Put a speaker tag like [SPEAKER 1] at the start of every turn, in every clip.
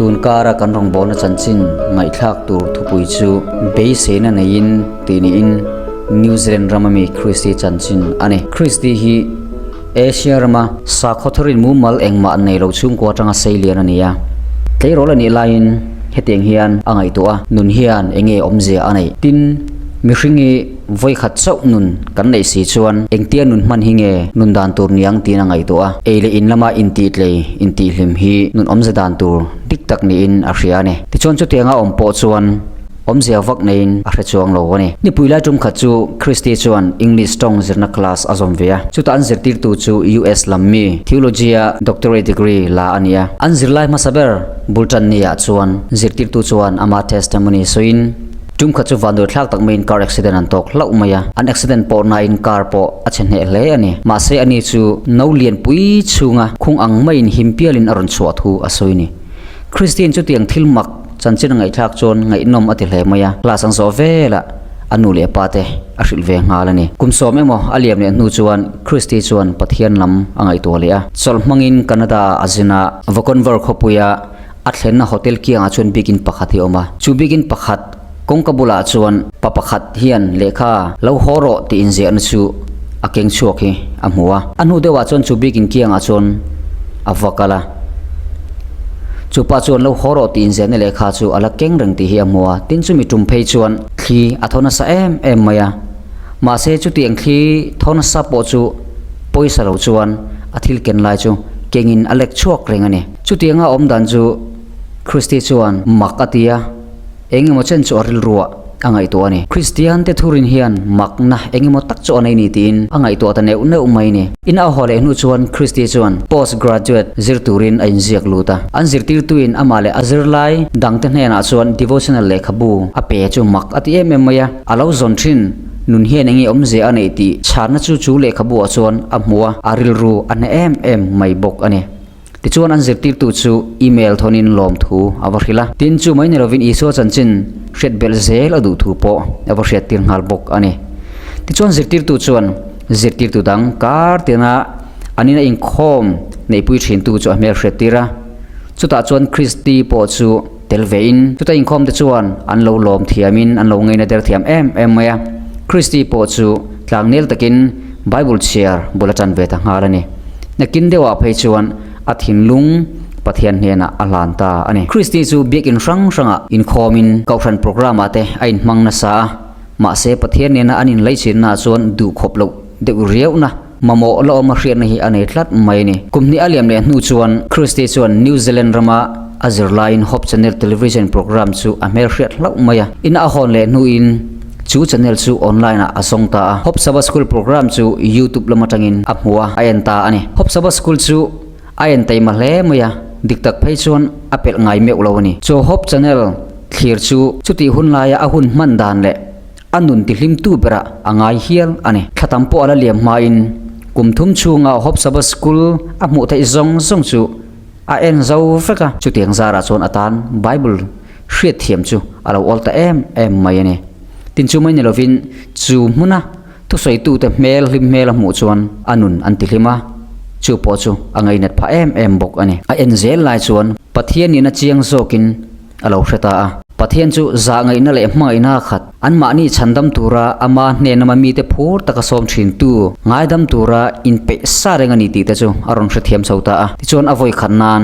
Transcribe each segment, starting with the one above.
[SPEAKER 1] Tun kara kan rawngbawlna chanchin ngaihthlak tur thupui chu beiseina neiin tih niin New Zealand rama mi Christy chanchin a ni. Christy hi Asia rama sakhaw tharin mumal engmah nei lo chhungkua atanga sei lian a ni a. Tleirawl a nih laiin hetiang hian a ngaihtuah a, nun hian enge awmzia a neih? Tin, mihring hi vawikhat chauh nun kan neih si chuan engtia nun hman hi nge nun dan tur niang tiin a ngaihtuah a. Ei leh in lama intihtlei, intihhlim hi nun awmze dan tur dik tak niin a hria a ni. Tichuan chutianga awm pawh chuan. Awmzia vak neiin a hre chuang lo a ni. Nipui lai tum khat chu Christy chuan English tawng zirna class a zawm ve a. Chutah an zirtirtu chu US lam mi, Theology-a doctorate degree la a ni a. An zirlai hmasa ber bul tan niah chuan zirtirtu chuan ama testimony sawiin, Tum khat chu vanduai thlak tak maiin car accident an tawk hlauh mai a. An accident pawh nain car pawh a chhe hneh hle a ni. Mahse ani chu no lianpui chhunga khung ang maiin him pialin a rawn chhuah thu a sawi a ni. Christine chutiang thil mak chanchin a ngaihthlak chuan ngaihnawm a ti hle mai a, class an zawh velah a nu leh a pa te a hrilh ve nghal a ni. Kum sawm emaw a liam leh hnu chuan Christy chuan Pathian lam a ngaihtuah leh a, chawlh hmangin Canada ah a zin a, Vancouver khawpuia a thlenna hotel kiangah chuan biakin pakhat hi a awm a, chu biakin pakhat kawngka bulah chuan pa pakhat hian lehkha lo haw rawh tih inziahna chu a keng chhuak hi a hmu a, a hnu deuhah chuan chu biakin kiangah chuan a va kal a, chu pa chuan lo haw rawh tih inziahna lehkha chu a la keng reng tih hi a hmu a, tin chumi tum phei chuan thli a thaw nasa em em mai a, mahse chutiang thli thaw nasa pawh chu pawisa lo chuan a thil ken lai chu kengin a lek chhuak reng a ni. Chutianga awm dan chu Christy chuan mak a ti a. Eng emaw chen chu a rilruah a ngaihtuah a ni. Kristian te thurin hian makna eng emaw tak chu a nei ni tiin a ngaihtuah ta neuh neuh mai ni. In a haw leh hnu chuan Christy chuan post graduate zir turin a inziak lut a. An zirtirtuin amah leh a zirlai dangte hnenah chuan devotional lehkhabu a pe chu mak a ti em em mai a. A lo zawn thin nun hian enge awmzia a neih tih chhanna chu chu lehkhabu ah chuan a hmu a, a rilru a hne em em mai bawk a ni. Tichuan an zirtirtu chu email thawnin lawmthu a va hrilh a. Tin, chu mai ni lovin Isua chanchin hriat belh zel a duh thu pawh a va hriattir nghal bawk a ni. Tichuan zirtirtu chuan zirtirtu dang kar tina an ina inkhawm neihpui thintu chu a hmel hriattir a. Chutah chuan Kristi pawh chu tel vein chuta inkhawmte chuan an lo lawm thiamin an lo ngaina der thiam em em mai a. Kristi pawh chu tlangnel takin Bible chhiar bul a tan ve ta nghal a ni. Nakin deuhah phei chuan a thinlung Pathian hnenah a hlan ta a ni. Christy chu biakin hrang hrangah inkhawmin kohhran programme-ah te a inhmang nasa a, mahse Pathian nena an inlaichinnaah chuan duhkhawp loh deuh riauhna mamawh la awm a hriatna hi a nei tlat mai a ni. Kum hnih a liam leh hnu chuan Christy chuan New Zealand rama a zirlaiin Hope Channel television programme chu a hmelhriat hlauh mai a. Ina a hawn leh hnuin Chu channel chu online ah a zawng ta a, Hope Sabbath School program chu YouTube lam atangin a hmu a, a en ta a ni. Hope Sabbath School chu a en taima hle mai a, dik tak phei chuan a pelh ngai meuh lo a ni. Chu Hope channel thlir chu chutih hun laia a hun hman dan leh a nun tihlimtu berah a ngai hial a ni. Thla tam pawh a la liam hmain kum thum chhunga Hope Sabbath School a hmuh theih zawng zawng chu a en zo vek a. Chutiang zarah chuan a tan Bible Hriatthiam chu a lo awl ta em em mai a ni. Tin chu mai ni lovin chu hmuna thusawitute hmel hlim hmel a hmuh chuan a nun an ti hlim a, chu pawh chu a ngainat phah em em bawk a ni. A en zel lai chuan Pathian nihna chiang zawkin a lo hre ta a. Pathian chu zah ngaihna leh hmangaihna a khat. Anmahni chhandam tura ama hnenama mite phur taka sawm thintu ngaidam tura inpeih sa reng a ni tih te chu a rawn hrethiam chho ta a. Tichuan a vawi khat nan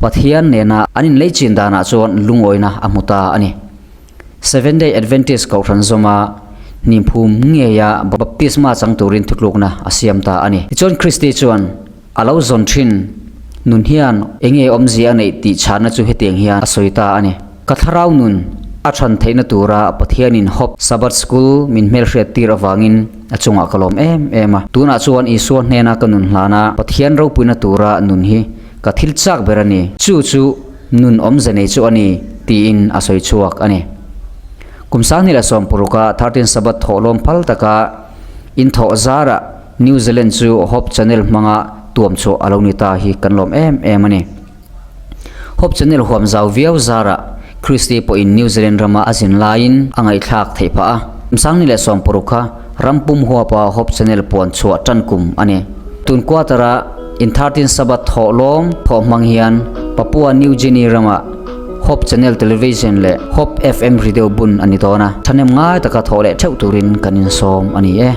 [SPEAKER 1] Pathian nena an inlei chin danah chuan lungawina a hmu ta a ni. Seventh Day Adventist Kohhran zawma hnimphum ngeia baptisma chang turin thutlukna a siam ta a ni. Tichuan Christy chuan a lo zawn thin nun hian enge awmzia a neih tih chhanna chu hetiang hian a sawi ta a ni. Ka thlarau nun a than theihna tura Pathianin Hope Sabbath School min hmelhriat tir avangin a chungah ka lawm em em a. Tunah chuan Isua hnena ka nun hlana Pathian ropuina tura nun hi Ka thil chak ber a ni. Chu chu nun awmze nei chu a ni, tiin a sawi chhuak a ni. Kum sanghnih leh sawmparuk-a 13 Sabbath thawhlawm phal taka inthawh zarah New Zealand chu Hope Channel hmanga tuam chhuah a lo ni ta hi kan lawm em em a ni. Hope Channel huam zau viau zarah Christy pawhin New Zealand rama a zin laiin a ngaihthlak theih phah a. Kum sanghnih leh sawmparuk kha Rampum huapa Hope Channel puan chhuah tan kum a ni. Tun quarter-a in 13 Sabbath thawh lawm thawh hmang hian Papua New Guinea ramah Hope Channel Television leh Hope FM Radio bun a ni dawn a, thahnem ngai taka thawh leh theuh turin kan insawm a ni e.